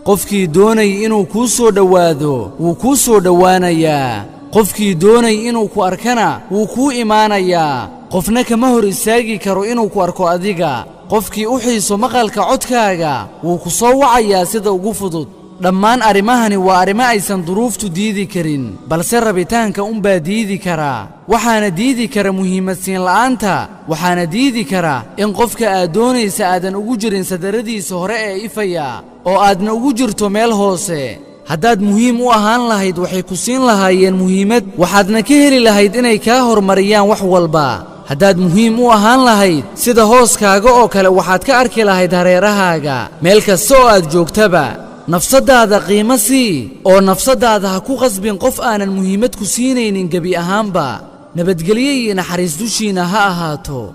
Qofkii doonay inuu kuu soo dhowaado wuu kuu soo dhowaanayaa. Qofkii doonay inuu ku arkana wuu kuu imaanayaa. Qofna kama hor istaagi karo inuu ku arko adiga. Qofkii u xiiso maqalka codkaaga wuu ku soo wacayaa sida ugu fudud. Dhammaan arrimahani waa arrimo aysan duruuftu diidi karin, balse rabitaanka unbaa diidi karaa. Waxaana diidi kara muhiimadsiin la'aanta. Waxaana diidi kara in qofka aad doonaysa aadan ugu jirin sadaradiisa hore ee ifaya oo aadna ugu jirto meel hoose. Haddaad muhiim u ahaan lahayd, waxay ku siin lahaayeen muhiimad, waxaadna ka heli lahayd inay kaa hormariyaan wax walba. Haddaad muhiim u ahaan lahayd, sida hooskaaga oo kale waxaad ka arki lahayd hareerahaaga meel kasta oo aad joogtaba. Nafsaddaada qiimo sii oo nafsaddaada ha ku qasbin qof aanan muhiimad ku siinaynin gebi ahaanba. Nabadgelyo iyo naxariis dushiinna ha ahaato.